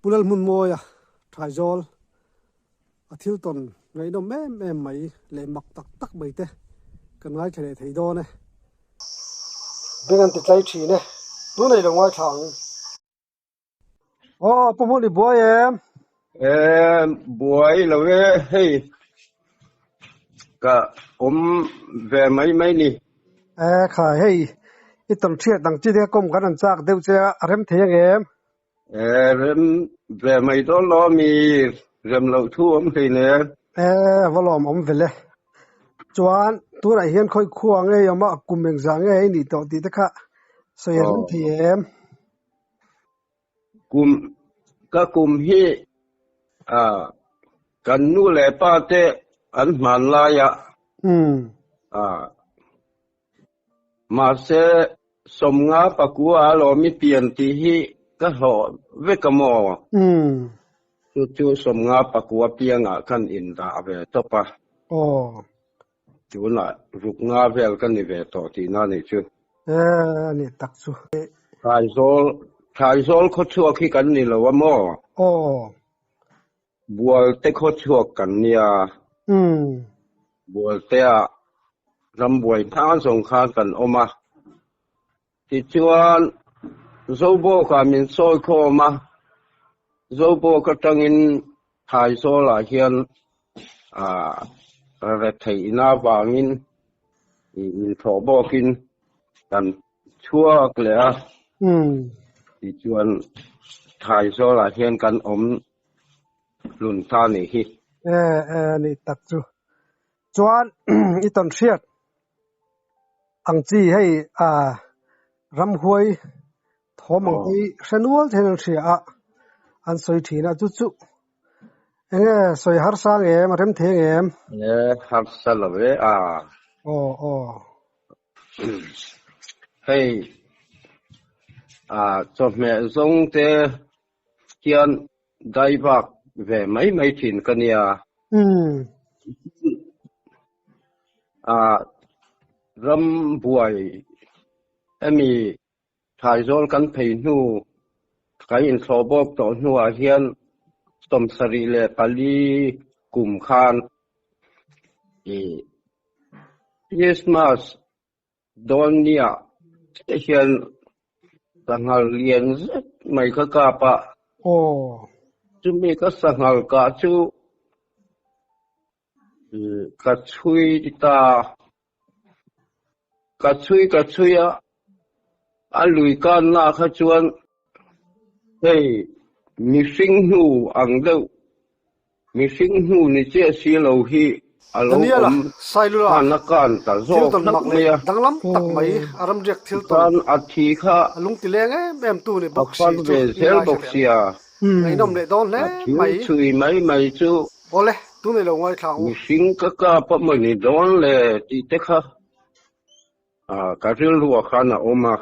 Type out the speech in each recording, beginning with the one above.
Pu Lalhmunmawia Thaizawl a thil tawn ngaihnawm em em mai leh mak tak tak mai te kan ngaithla leh thei dawn e. Beng an ti tlai thin e, tunah i lo ngaithla ang. Aw Pu Hmun i buai em? E buai lo e hei ka awm ve mai mai ni. E khai hei i tawn hriat ang chi te kawm kan an chak deuh che a, a rem thei ang em? E rem ve mai dawn lo mi rem loh thu awm hlei nen. E a va lawm awm vel e. Chuan tunah hian khawi khua ngei awm a kum engzah nge i nih tawh tih te kha sawi a rem thei em? Kum ka kum hi a kan nu leh pa te an hman laia a mahse sawmnga pakua a lawm i pian tih hi ka hlawh vek a maw? Chu chu sawmnga pakua piangah khan indah ve tawp a. Tunah ruk nga vel ka ni ve tawh tihna a nih chu. E, a nih tak chu. Thaizawl, Thaizawl khawchhuak hi kan ni lo a maw? Aw. Bualte khawchhuak kan nia. Umm. Bualtea rambuai hma zawng khan kan awm a. Tichuan, Zobawkah min sawi khawm a, Zobawk atangin Thaizawlah hian retheihna avangin inthlawh bawkin kan chhuak leh a. Tichuan, Thaizawlah hian kan awm hlun ta a nih hi. E, e, a nih tak chu. Chuan, i tawn hriat Ang chi hei ramhuai thawm ang hi hre nual thein an hria a, an sawi thin a, chu chu enge sawi harsa ang em, a rem thei ang em? E harsa lo e a. Aw aw. Hei a chawhmeh zawng te hian dai bak ve mai mai thin ka nia. Umm. A ram buai hemi Thaizawl kan phei hnu kan inthlawh bawk tawh hnuah hian 74 kum khan i Christmas dawn nia te hian sanghal lian zet mai ka kap a. Aw. Chumi ka sanghal kah chu ka chhui ta, ka chhui ka chhui a, a lui kanna kha chuan hei mihring hnu ang deuh Mihring hnu ni chiah si lo hi a lo Daniela, awm Sailula, khan a kan ta thil zawk tawn hlauh mak mai leh a. danglam tak mai a ramriak thil tawn Tichuan a thi kha a lung ti leng em em tu ni a bawk si fan chu ve i zel ngaithla bawk teh ang. sia. Ngaihnawm leh dawn hle A thil mai. chhui mai mai chu Awle, tunei lo ngaithla ang u. mihring ka kap a maw ni dawn le tih te kha ka rilruah khan a awm a.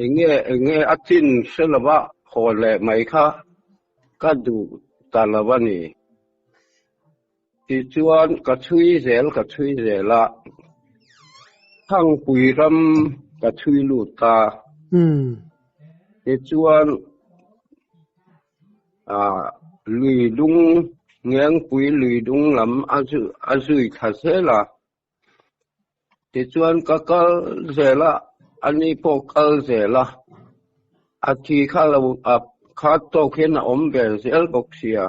Enge enge a chin hre lova haw leh mai kha ka duh ta lo a ni. Tichuan ka chhui zel ka chhui zel a, Thangpui ram ka chhui lut ta. Tichuan Lui dung Ngengpui lui dung lam a zui thla zel a. Tichuan ka kal zel a, ani pawh kal zel a. A thi kha lo a khat tawk hian a awm ve zel bawk sia.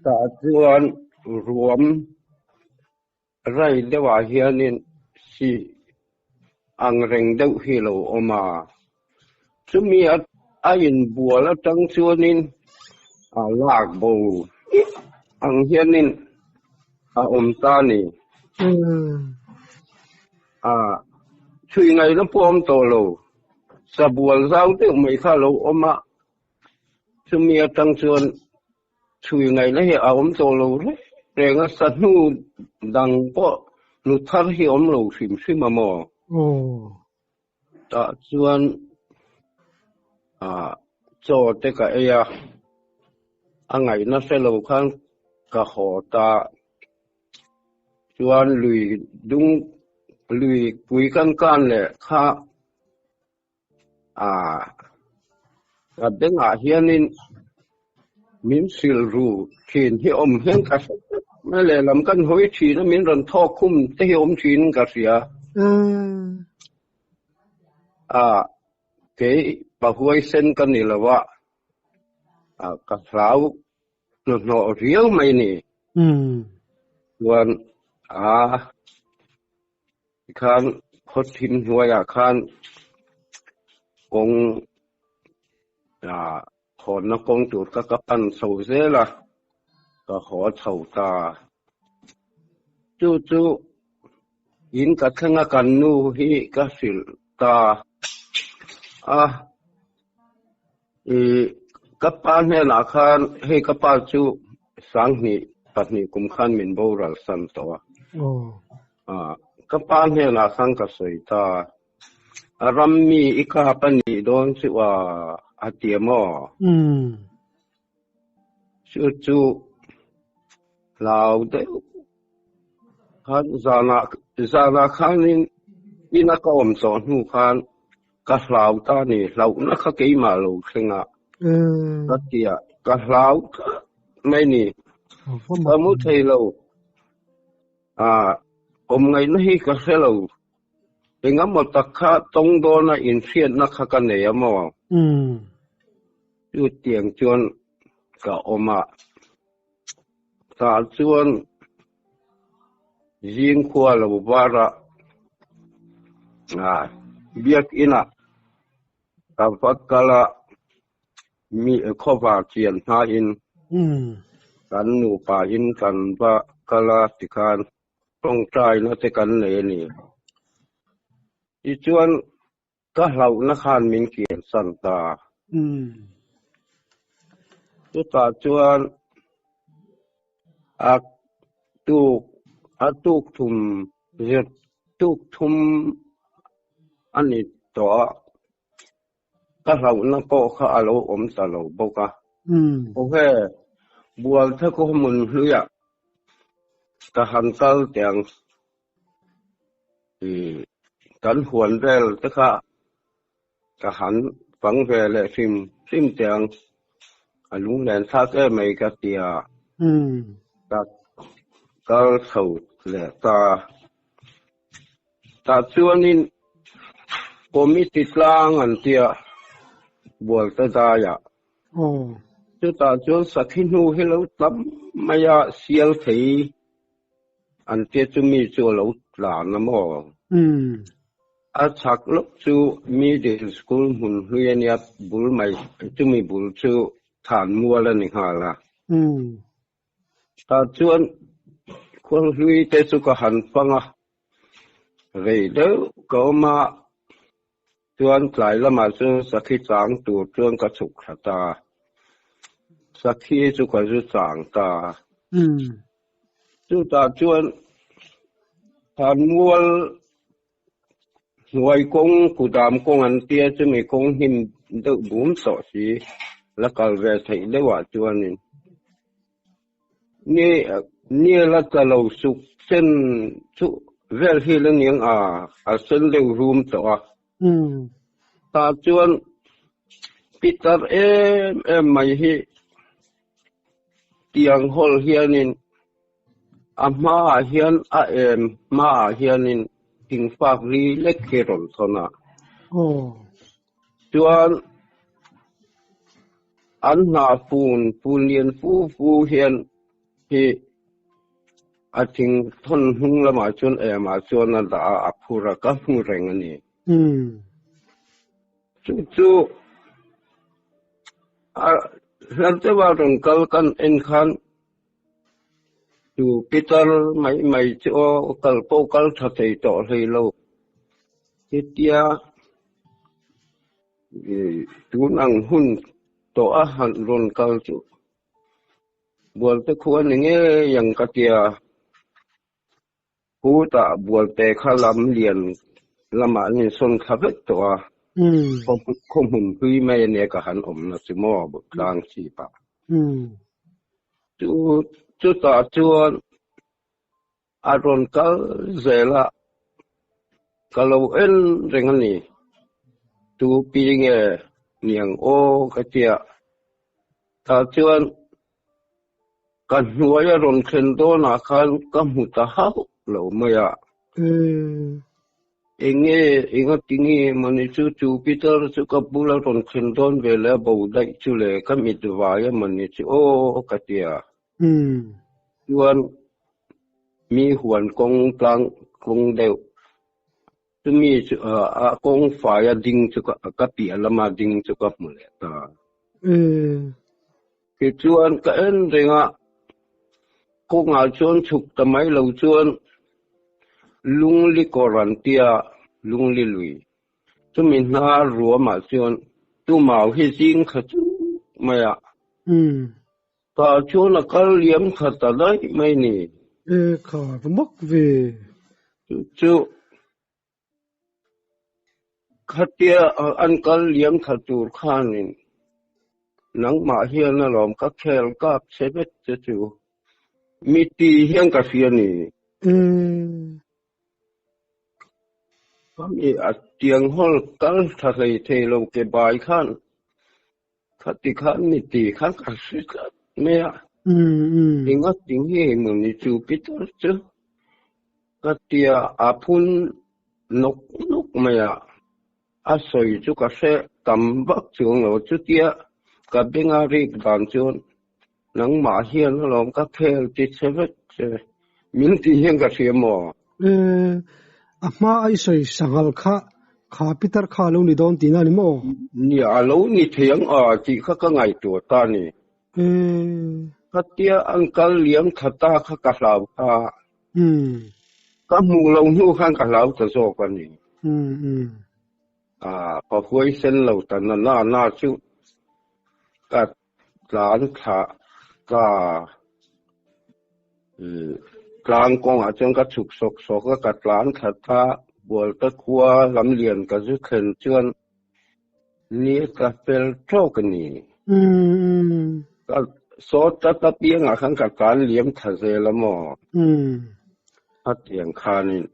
Tah chuan ruam Rai deuhah hianin sih ang reng deuh hi lo awm a, chumi a inbual atang chuanin a lak bo ang hianin a awm ta a ni. A chhui ngaihna pawh a awm tawh lo, sabual zau deuh mai kha a lo awm a, chumi atang chuan Chhui ngaihna hi a awm tawh lo reng reng a, sahnu dang pawh nu thar hi awm lo hrim hrim a maw? Tah chuan chaw te ka ei a, a ngaihna hre lo khan ka haw ta. Chuan lui dung lui pui kan kan leh kha. Ka bengah hianin min hrilh ru thin hi awm hian ka hre tlat mai lehlam kan hawi thin a min rawn thawk khum te hi awm thin ka hria. A kei pa huaisen ka ni lo a, ka hlau hnuhnawh riau mai ni. Chuan a Tikhan khaw thim hnuaiah khan kawng ah hawnna kawng tur kha ka pan chho zel a, ka haw chho ta. Chu chu in ka thleng a kan nu hi ka hrilh ta a, ih ka pa hnenah khan hei ka pa chu sanghnih pahnih kum khan min boral san tawh a. Ka pa hnenah khan ka sawi ta, a ram mi i kap a nih dawn chu a, a ti a maw? Chu chu hlau deuh khan zanah zanah khanin ina ka awm tawh hnu khan ka hlau ta a ni, hlauhna kha keimah lo thleng a ka ti a, ka hlau tlat mai ni, ka mu thei lo. Awm ngaihna hi ka hre lo. Engemaw tak kha tawng dawna inhriatna kha ka nei a maw? Chutiang chuan ka awm a. Tah chuan zing khua lo var a, biakinah ka va kal a. Mi khawvar chian hmain kan nupa in kan va kal a tikhan tawngtaina te kan nei a ni. Tichuan ka hlauhna khan min kiansan ta. Chutah chuan a tuk a tuk thum zir tuk thum a ni tawh a. Ka hlauhna pawh kha a lo awm ta lo bawk a. Awhe, Bualtha khaw hmun hluiah ka han kal teh ang. Kan huan vel te kha ka han fang ve leh hrim hrim teh ang. A lunglen thlak em mai ka ti a. Ka kal chho leh ta. Tah chuanin committee tlang an tia Bualta daiah. Chutah chuan sakhi hnu hi lo tam mai a, sial thei an tia chu mi chu a lo tlan a maw? A chhak lawk chu middle school hmun hlui a nia, bul mai chumi bul chu than mual a ni nghal a. Tah chuan khualhlui te chu ka han fang a, rei deuh ka awm a, chuan tlai lamah chuan sakhi chang tur chuan ka chhuk thla ta a, sakhi chu ka zu chang ta a. Chutah chuan Thanmual hnuai kawng kudam kawng an tia chumi kawng hnim deuh bum tawh si la kal ve theih deuhah chuanin ni niala tla lo suk sen chu vel hi la niang a a sen deuh rum tawh a tah chuan pitar em em mai hi tiang hawl hianin A hmaah hian a em hmaah hianin thingfak ri lek hi rawn thawn a. Chuan an hnah fun fun lian fu fu hian hi a thing thawn hnung lamah chuan emah chuan a dah a, a phur a, ka hmu reng a ni. Chu chu a hla deuha rawn kal kan en khan Chu Peter mai mai chu aw kal pawh kal tha thei tawh hlei lo. Hetia tun ang hun tawh a han rawn kal chu Bualte khua ni ngei ang ka tia. Kutah Bualte kha lam lian lamah an insawn thla vek tawh a, khaw hmun hlui mai ania ka han awmna chu maw Bawktlang chhipah. Chu chutah chuan a rawn kal zel a, ka lo en reng a ni. Tu pi nge? Niang aw ka tia. Tah chuan ka hnuai a rawn thlen dawnah khan ka hmu ta hauh lo mai a. Enge enga tinge mawni chu chu Peter chu ka bula rawn thlen dawn ve leh a bo daih chu le ka mit vai a mawni chu aw ka tia. Chuan mi huan kawng tlang kawng deuh Chumi chu a kawng faia ding chu ka piah lama ding chu ka hmu leh ta. Tichuan ka en reng a, kawngah chuan chhuk ta mai lo chuan Lungli kawr an tia, Lungli lui. Chumi hnar ruamah chuan tumau hi zing kha chuk mai a. Tah chuan a kal liam kha ta daih mai ni. E kha va mak ve. Chu chu khatia an kal liam kha tur khanin nangmah hian alawm ka khel kap che vek che chu mi ti hian ka hria ni. E. Khami a tiang hawl kal tha hlei thei lo ke bai khan Khati khan mi ti khan ka hre tlat mai a, enga ti nge mawni chu Peter chu ka tia a phun nawk nawk mai a, a sawi chu ka hre tam vak chuang lo, chutia ka benga rik dan chuan nangmah hian alawm ka khel ti che vek che min ti hian ka hria maw? A hma a i sawi sanghal kha kha Peter kha a lo ni dawn tihna a ni maw? Nia, a lo ni thei ang a tih kha ka ngaihtuah ta a ni. Khatia an kal liam tha ta kha ka hlau ta. Ka hmuh lo hnu khan ka hlau ta zawk a ni. Ka huaisen lo ta na na na chu ka Tlan thla ka tlang kawngah chuan ka chhuk sawk sawk a, ka tlan thla ta Bualta khua lam lian ka zu thlen chuan ni ka fel tawk a ni. Ka sawt ta ta piangah khan ka tlan liam thla zel a maw? Hetiang khanin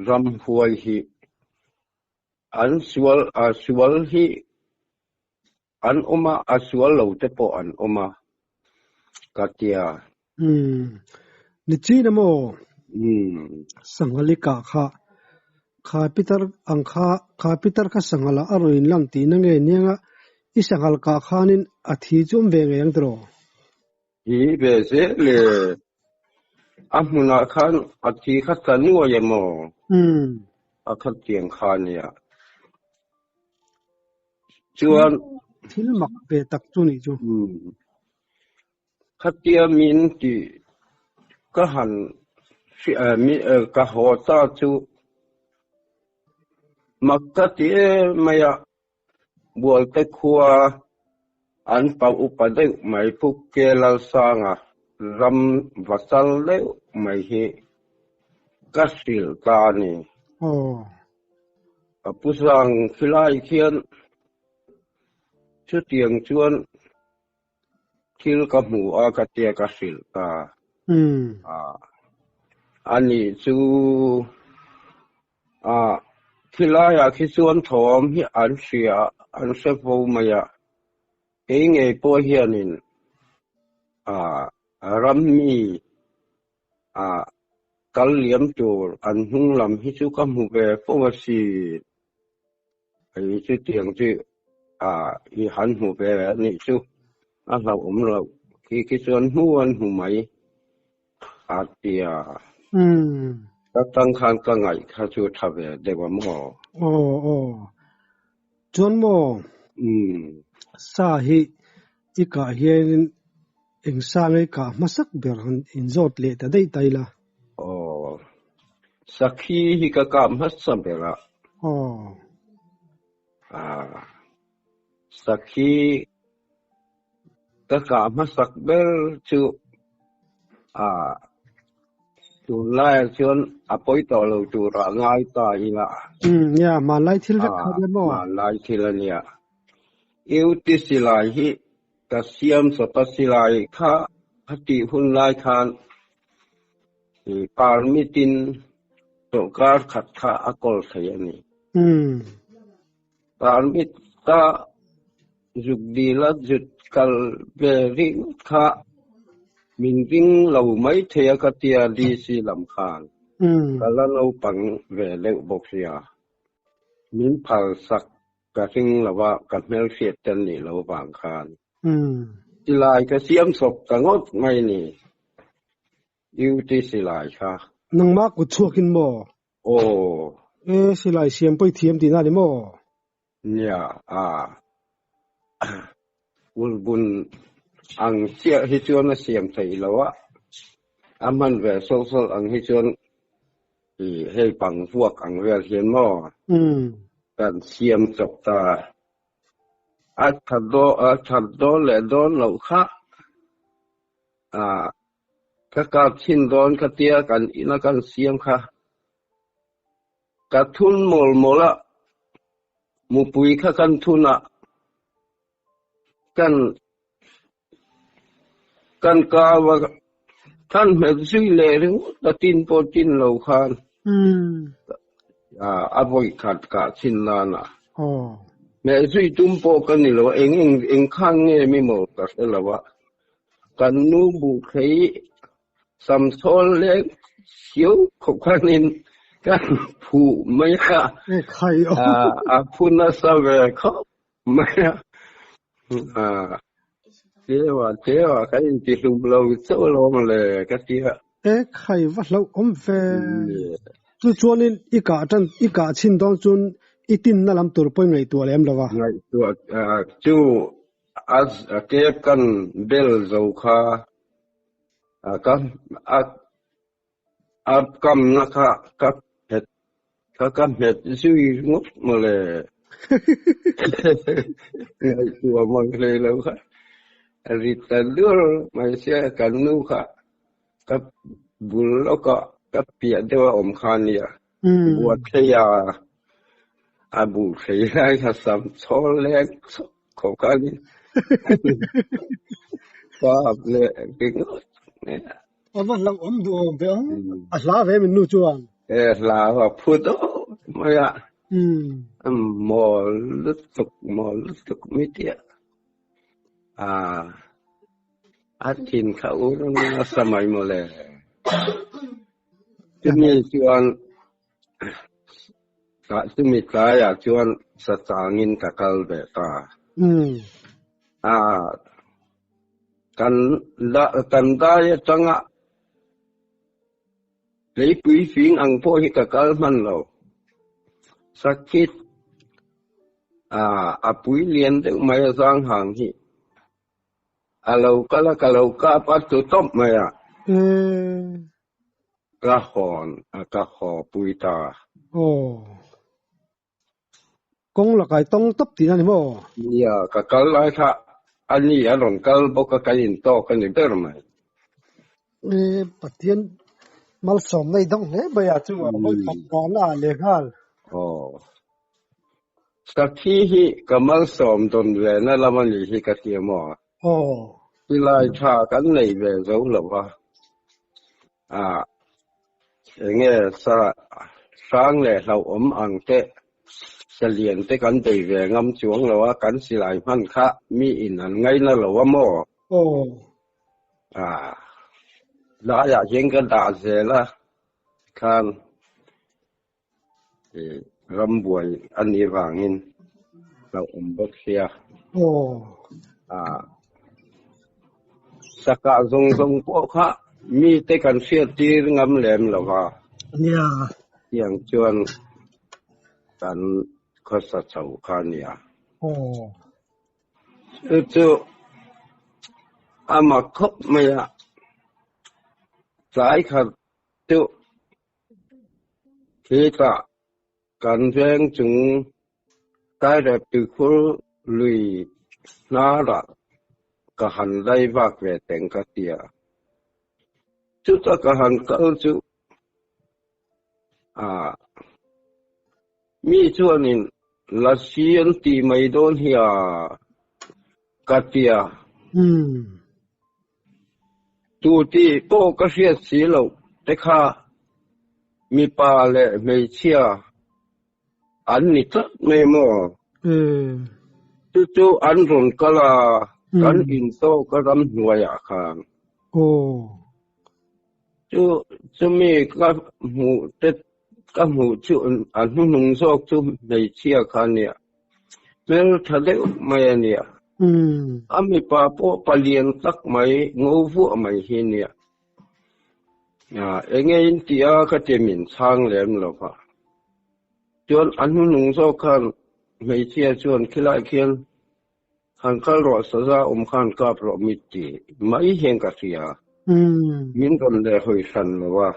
Ramhuai hi an sual a sual hi an awm a, a sual lo te pawh an awm a ka tia. Umm ni chin emaw Sanghali kah kha kha Peter ang kha kha Peter kha Sanghal ah a rawn in lang tihna nge nianga i Sanghal kah khanin a thi chu awm ve ngei ang tiraw? Hi ve zel le. A hmunah khan a thi kha ta nuai emaw? A khat tiang kha nia. Chuan thil mak ve tak chu nih chu. Khatia min ti ka han ka haw ta chu mak ka ti em mai a. Bualte khua an pa upa deuh mai Phukke Lalsanga ram va chal deuh mai hi ka hrilh ta a ni. Ka pu Sang khilai khian chutiang chuan thil ka hmu a ka tia ka hrilh ta a, ani chu a khilaiah khi chuan thawm hi an hria an hre fo mai a, kei ngei pawh hianin a rammi a kal liam tur an hnung lam hi chu ka hmu ve fo asin. Hei chu tiang chu a i han hmu ve a nih chu a hlauhawm loh khi khi chuan hmu an hmu mai a tia. Ka tang khan ka ngaih kha chu tha ve deuh a maw? Aw aw. Chuan maw? Sa hi i kah hianin eng sa nge i kah hmasak ber han inzawt leh ta daih ta ila. Aw. Sakhi hi ka kap hmasa ber a. Aw. Ah. Sakhi ka kah hmasak ber chu ah tunlaiah chuan a pawi tawh lo turah ngai ta ila. Umm nia, hmanlai thil vek kha nia maw? Hmanlai thil a nia. Uti silai hi ka siam chawp a silai kha a tih hun lai khan permit in sawrkar khat kha a kawl thei a ni. Tarmit ta zuk dila zut kal ve ringawt kha min ring lo mai thei a ka tia DC lam khan ka la naupang ve deuh bawk sia. Min phal sak ka ring lo a, ka hmelhriat te an nih loh vang khan. Silai ka siam chawp ta ngawt mai ni. Duty silai kha. Nangmah kut chhuakin maw? Aw. E, silai siam pawh i thiam tihna a ni maw? Nia, a. Ulbun ang chiah hi chuan a siam theih lo a, a hman ve sawlh sawlh ang hi chuan i hei pang vuak ang vel hian maw? Kan siam chawp ta. A that dawn, a that dawn leh dawn loh kha. Ah, ka kap chhin dawn ka tia kan ina kan siam kha. Ka thun mawl mawl a, mupui kha kan thun a, kan kan kau a, kan hmet zui leh ringawt a tin pawh tin lo khan. Ah, a vawi khat kah chhin nan a. Hmeh zui tum pawh ka ni lo, eng eng eng khan nge mi maw ka hre lo a. Kan nu buh thlei samsawl leng siau khawp khanin kan phuh mai a, a phu nasa ve khawp mai a. Tleua tleua kan intihlum lo chauh alawm le ka ti a. E khai va hlauh awm ve. Chu chuanin i kah tan i kah chhin dawn chuan i tinna lam tur pawh i ngaihtuah lem lo a. Ngaihtuah chu A kep kan bel zo kha ka a kamna kha ka hmet kha ka hmet zui ngawt mawle. Ngaihtuah mang hlei lo kha ri ta dur mai sia kan nu kha ka bul lawkah ka piah deuh a awm kha nia. Buat thei a, a buh thei lai kha sam chhawl leng chhawk khawp kha ni. Kap leh ringawt mai a. A va hlauhawm duh awm ve ang. A hla ve min nu chuan. E hla a phu deuh mai a. Mawl lutuk, mawl lutuk mai tia. A a thin kha ur nasa mai mawle. Chumi chuan chumi tlaiah chuan sa changin ka kal ve ta. A kan kan dai atanga leipui fing ang pawh hi ka kal hman lo. Sakhi a pui lian deuh mai a zang hang hi. A lo kal a, ka lo kap a tu tawp mai a. Ka hawn a, ka haw pui ta. Aw. Kawng lakai tawng tawp tihna ni maw? Nia, ka kal lai kha a ni a rawn kal bawk a, kan intawk a ni ber mai. E, Pathian malsawmna i dawng hle mai a, chu a vawi khat nghahna ah lehnghal. Aw. Sakhi hi ka malsawm dawn ve na lam a nih hi ka ti maw? Aw. Silai tha kan nei ve zo lo va. Ah, enge sa hrang leh hlauhawm ang te, salian te kan bei ve ngam chuang lo a, kan silai hman kha mi in an ngaina lo a maw? Aw. Ah, laiah hian ka dah zel a, khan. Rambuai a nih vangin hlauhawm bawk sia. Sakah zawng zawng pawh kha mite kan hriat tir ngam lem lo va. Tiang chuan kan khawsa chho kha a nia. Chu chu a mak khawp mai a, tlai khat chu Khitah kan veng chung Tairep tuikhur lui hnarah ka han lai vak ve teng ka ti a. Chuta ka han kal chu ah mi chuanin Lasi an ti mai dawn hi a ka ti a. Tu tih pawh ka hriat si loh te kha mipa leh hmeichhia an ni tlat mai maw? Chu chu an rawn kal a, kan in tawk a ramhnuaiah khan. Chu chumi ka hmuh te ka hmuh chu a hnuhnung zawk chu hmeichhia kha a nia. Hmeltha deuh mai a nia. A mipa pawh palian tak mai, ngo vuah mai hi a nia. Enge in ti a ka ti min chhang lem lo va. Chuan a hnuhnung zawk khan hmeichhia chuan khilai khian han kal rawh saza awm khan kap rawh mi ti mai hian ka hria. Min rawn leh hawi hran lo a.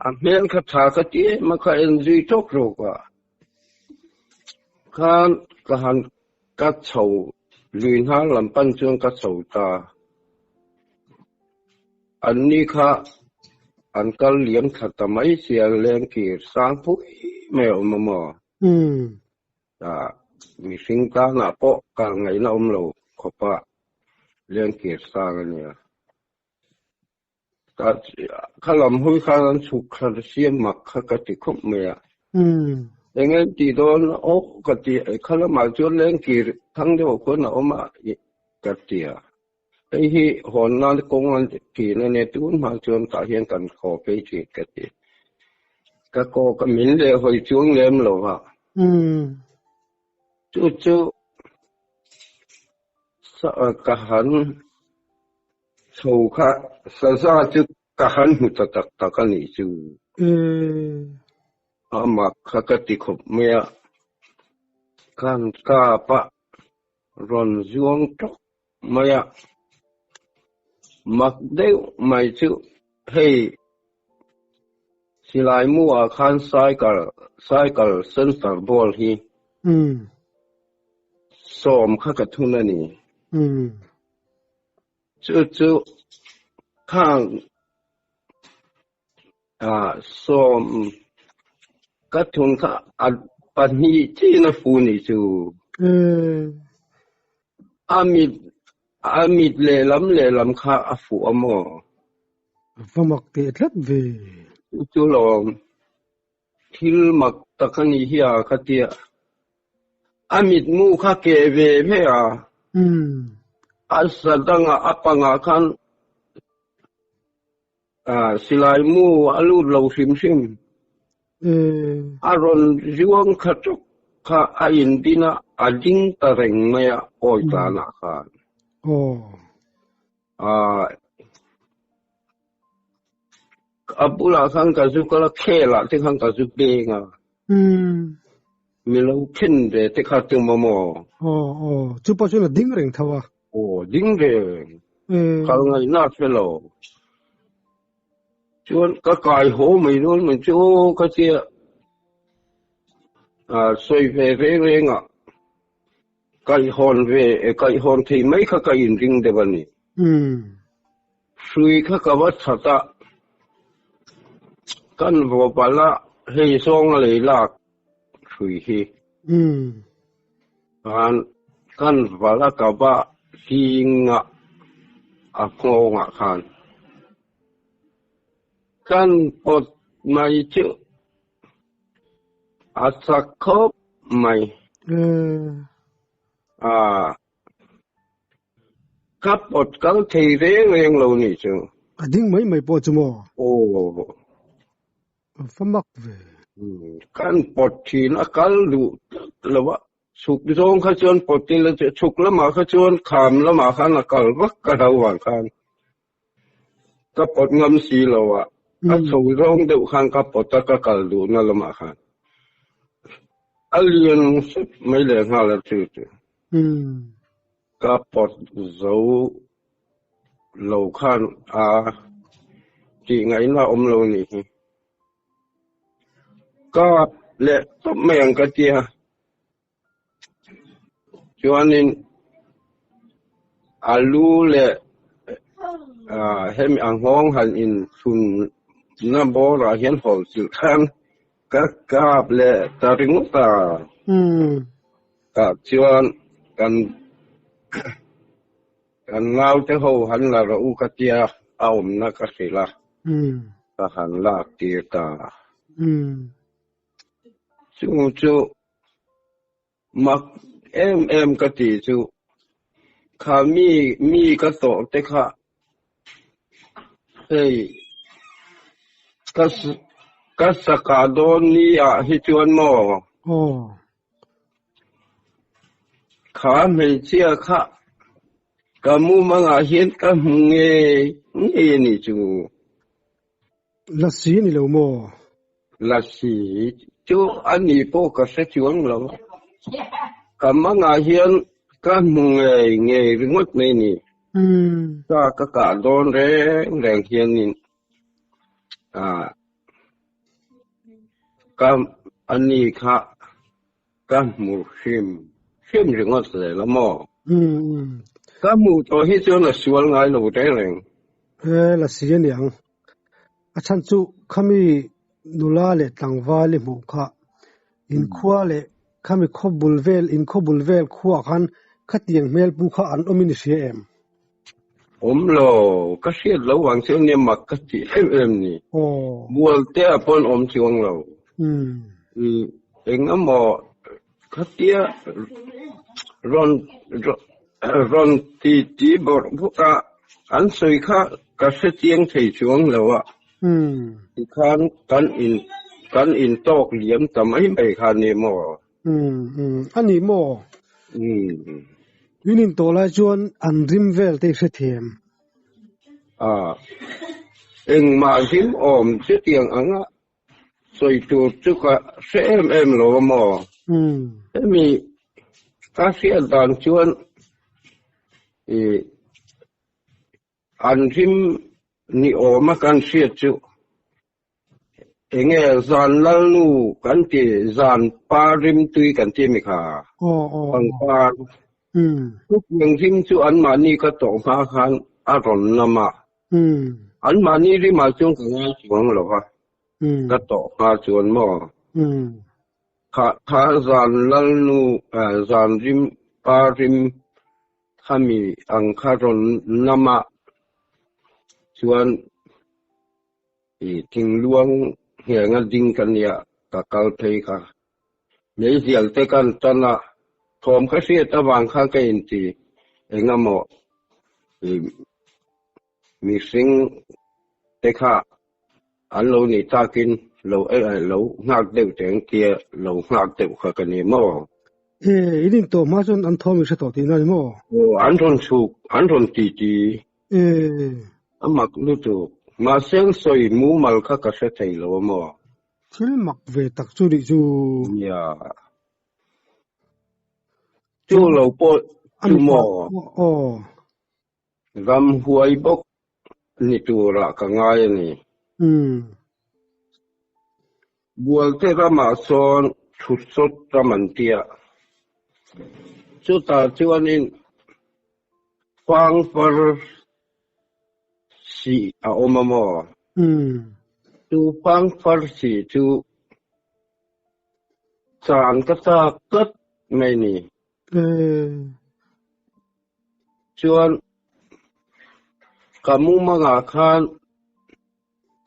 A hmel kha tha ka ti em a kha en zui tawk rawk a. Khan ka han ka chho lui hnar lam pan chuan ka chho ta. An ni kha an kal liam thla ta mai sia lengkir sang pui mai a awm a maw? Ah, mihring tanah pawh kal ngaihna awm lo khawpa lengkir sang a nia. Kha lam hawi khan an chhuk thla siam mak kha ka ti khawp mai a. Eng nge tih dawn aw ka ti kha lamah chuan lengkir thang deuh khuan a awm a ka ti a. Hei hi hawn nan kawng an thin a nia tun hma chuan tah hian kan khaw phei thin ka ti. Ka kaw ka min leh hawi chuang lem lo va. Chu chu ka han chho kha saza chu ka han hmu ta tak tak a nih chu. A mak kha ka ti khawp mai a. Kan kap a rawn zuang tawk mai a. Mak deuh mai chu hei silai mu ah khan cycle cycle center ball hi sawm kha ka thun a ni. Chu chu khang sawm ka thun kha a pahnih chin a fu ni chu. A mit a mit lehlam lehlam kha a fuh a maw? Va mak teh tlat ve. Chu chu lawm. Thil mak tak a nih hi a ka tia. A mitmu kha keh ve ve a. A sa dangah a pangah khan silai mu a lut lo hrim hrim. A rawn zuang kha tawk kha a indin a, a ding ta reng mai a awi tlanah khan. A bulah khan ka zu kal a, khelah te khan ka zu beng a. Mi lo khen ve te kha tum a maw? Aw aw, chu pawh chuan a ding reng tho a. Aw, ding reng. Kal ngaihna a hre lo. Chuan ka kai haw mai dawn mai chu aw ka tia sawi ve reng reng a. Kaihawn ve kaihawn thei mai kha ka inring deuh a ni. Hrui kha ka va that a, kan vaw palh a, hei zawng a lei lak hrui hi. Khan kan valh a ka va hling a, a nghawngah khan kan pawt mai chu a chak khawp mai. A ka pawt kal thei reng reng lo nih chu. A ding mai mai pawh chu maw? Aw. A va mak ve. Kan pawt thin a kal duh tlat lo a, chhuk zawng kha chuan pawt ila chu chhuk lamah kha chuan kham lamah khan a kal vak ka hlo vang khan ka pawt ngam si lo a, a chho zawng deuh khan ka pawt a ka kal duhna lamah khan a lian sep mai leh nghal a chu chu. Ka pawt zo lo khan a tih ngaihna awm lo ni hi. Kap leh tawp mai ang ka tia. Chuanin a lu leh hemi a nghawng han inchhun na bawrah hian hawl chilh khan ka kap leh ta ringawt a. Tah chuan kan kan naute ho han la rawh u ka tia a awmna ka hrilh a, ka han lak tir ta. Chung chu. Mak em em ka ti chu kha mi mi ka tawh te kha hei ka ka saka dawn ni ah hi chuan maw? Aw. Kha hmeichhia kha ka mumangah hian ka hmu ngei ngei a nih chu. Lasi a ni lo maw? Lasi chu a ni pawh ka hre chuang lo. Ka mangah hian ka hmu ngei ngei ringawt mai a ni. Ka ka kah dawn reng reng hianin ka a ni kha ka hmu hrim hrim ringawt zel a maw? Ka hmuh tawh hi chuan a sual ngai lo reng reng. He lasi a ni ang. A chhan chu khami nula leh tlangval i hmuh kha inkhua leh khami khaw bul vel inkhaw bul vel khuaah khan khatiang hmelpu kha an awmin i hria em? Awm lo, ka hriat lo vang chu nia mak ka ti em em ni. Bualte ah pawh an awm chuang lo. Eng emaw khatia rawn rawn ti ti bawrh bawrh a, an sawi kha ka hre chiang thei chuang lo a. Tikhan kan in kan in tawk liam ta mai mai kha ni maw? A ni maw? In in tawh lai chuan an rim vel te i hrethiam. A, engmah rim awm chutiang anga sawi tur chu ka hre em em lo a maw? Hemi ka hriat dan chuan i an rim ni awma kan hriat chu Enge zan lalnu kan ti zan par rim tui kan ti mi kha pangpar chutiang rim chu anmahni ka tawh hma khan a rawn nam a anmahni rimah chuan ka ngai chuang lo va ka tawh hma chuan maw kha kha zan lalnu zan rim par rim khami ang kha rawn nam a chuan I thingluang nghenga ding ka nia ka kal phei kha. Meizial te kan tan a, thawm ka hriat avang khan ka inti engemaw i mihring te kha an lo nih takin lo lo nghak deuh teng tia lo nghak deuh kha ka ni maw? E, in intawh hma chuan an thawm i hre tawh tihna a ni maw? Aw, an rawn chhuk, an rawn titi. E. A mak lutuk. Mahse an sawi mumal kha ka hre thei lo a maw? Thil mak ve tak chu nih chu. Nia. Chu lo pawh chu maw? Aw. Ramhuai bawk ni turah ka ngai a ni. Bualte ramah sawn thusawt ram an tia. Chutah chuanin Fangfar sih a awm a maw? Chu fangfar sih chu chan ka chak tlat mai ni. Chuan ka mumangah khan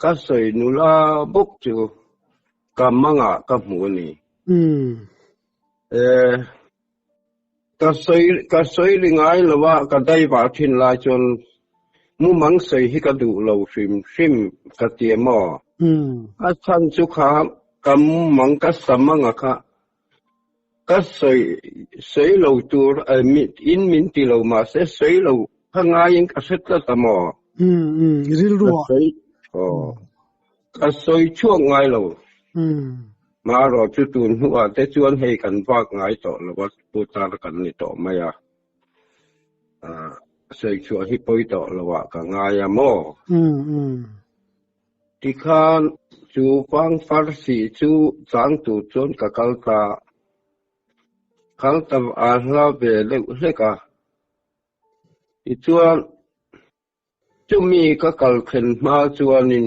ka sawi nula bawk chu ka mangah ka hmu a ni. Ka sawi ka sawi ri ngai lo a, ka daivah thin lai chuan mumang sawi hi ka duh lo hrim hrim ka ti em aw? A chhan chu kha ka mumang ka sam anga kha ka sawi sawi lo tur in min ti lo mahse sawi lo kha ngaiin ka hre tlat a maw? Rilru ah. Ka sawi chhuak ngai lo. Marawh chu tun hnuah te chuan hei kan vak ngai tawh lo a, putar kan ni tawh mai a. Sawi chhuah hi pawi tawh lo ah ka ngai a maw? Tikhan chu Pangfar sih chu chang tur chuan ka kal ta. Kal ta a hla ve deuh hlek a. Tichuan. Chumi ka kal thlen hma chuanin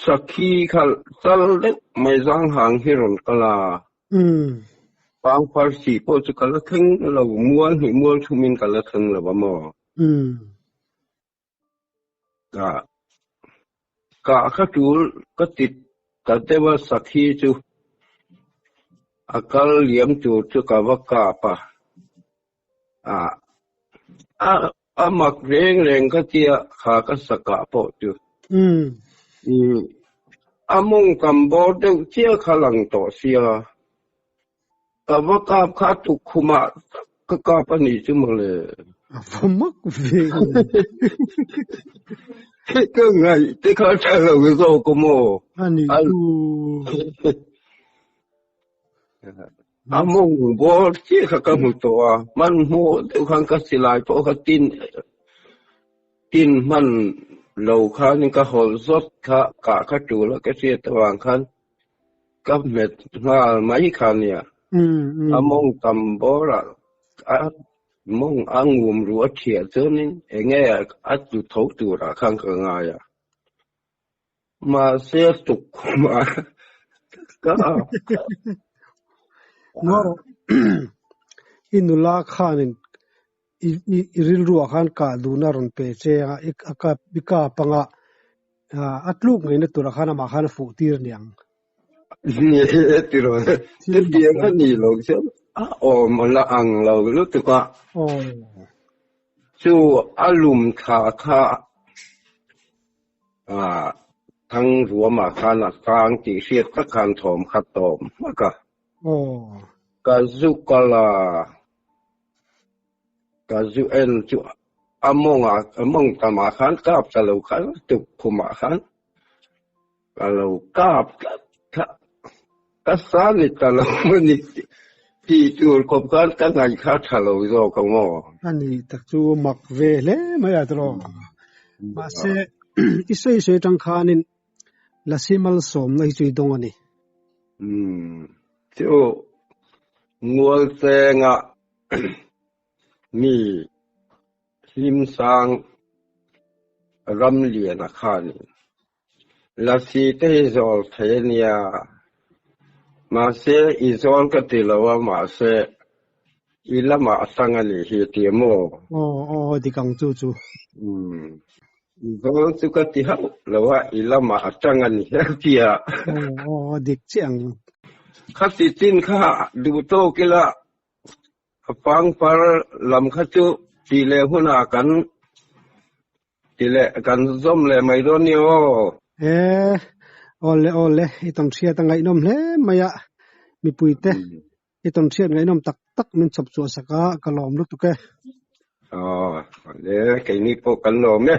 sakhi kha chal deuh mai zang hang hi rawn kal a. Pangpar sih pawh chu ka la thleng lo, mual hnih mual thumin ka la thleng lo a maw? Ka kah kha tul ka ti ta deuh a sakhi chu. A kal liam tur chu ka va kap a, a a mak reng reng ka tia kha ka sakah pawh chu. A mawng tam bawr deuh chiah kha lang tawh sia. Ka va kap kha tukkhumah tak ka kap a nih chu mawle. A va mak ve. Ka ngaih te kha tha lo zawk a maw? A nih chu. A mawng bawr chiah kha ka hmu tawh a, hmanhmawh deuh khan ka silai pawh kha tin tin hman lo khanin ka hawlh zawt kha kah kha tul a ka hriat avang khan Ka hmet nghal mai kha nia. A mawng tam bawrah a mawng a ngum ruh a thiah chuanin enge a tlu tho turah khan ka ngai a. Mahse a tukkhumah ka Ngaw i nula khanin i rilruah khan kah duhna rawn pe che a, i kap anga a tluk ngaihna turah khan amah khan a fuh tir niang. Ni e tiraw, chutiang a ni lo chuan a awm la ang lo lutuk a. Chu a lum thla kha thang ruamah khan a tang tih hriat tak khan thawm kha tawm hmak a. Ka zu kal a, ka zu en chu a mawngah a mawng tamah khan kap ta lo khan tuk khumah khan ka lo kap tlat kha ka sa ni ta lo a ni tih tur khawp khan ka ngaih kha tha lo zawk ang aw. A ni tak chu mak ve hle mai a tiraw. Mahse i sawi sawi atang khanin Lasi malsawmna hi chu i dawng a ni. Umm, chu ngual chenga mi hlimsang ram lian a kha a ni. Lasi te hi zawl thei a nia, mahse i zawl ka ti lo a, mahse i lamah a tang a nih hi ti maw? Aw, aw, dik ang chu chu. Umm, Zawl chu ka ti hauh lo a, i lamah a tang a ni hial tia. Aw, aw, dik chiah ang. Khati chin kha duh tawk ila a pangpar lam kha chu ti leh hunah kan ti leh kan zawm leh mai dawn ni aw. E, awle awle, i tawn hriat a ngaihnawm hle mai a, mipuite I tawn hriat ngaihnawm tak tak min chhawp chhuah sak a, ka lawm lutuk e. Aw, le, keini pawh kan lawm e.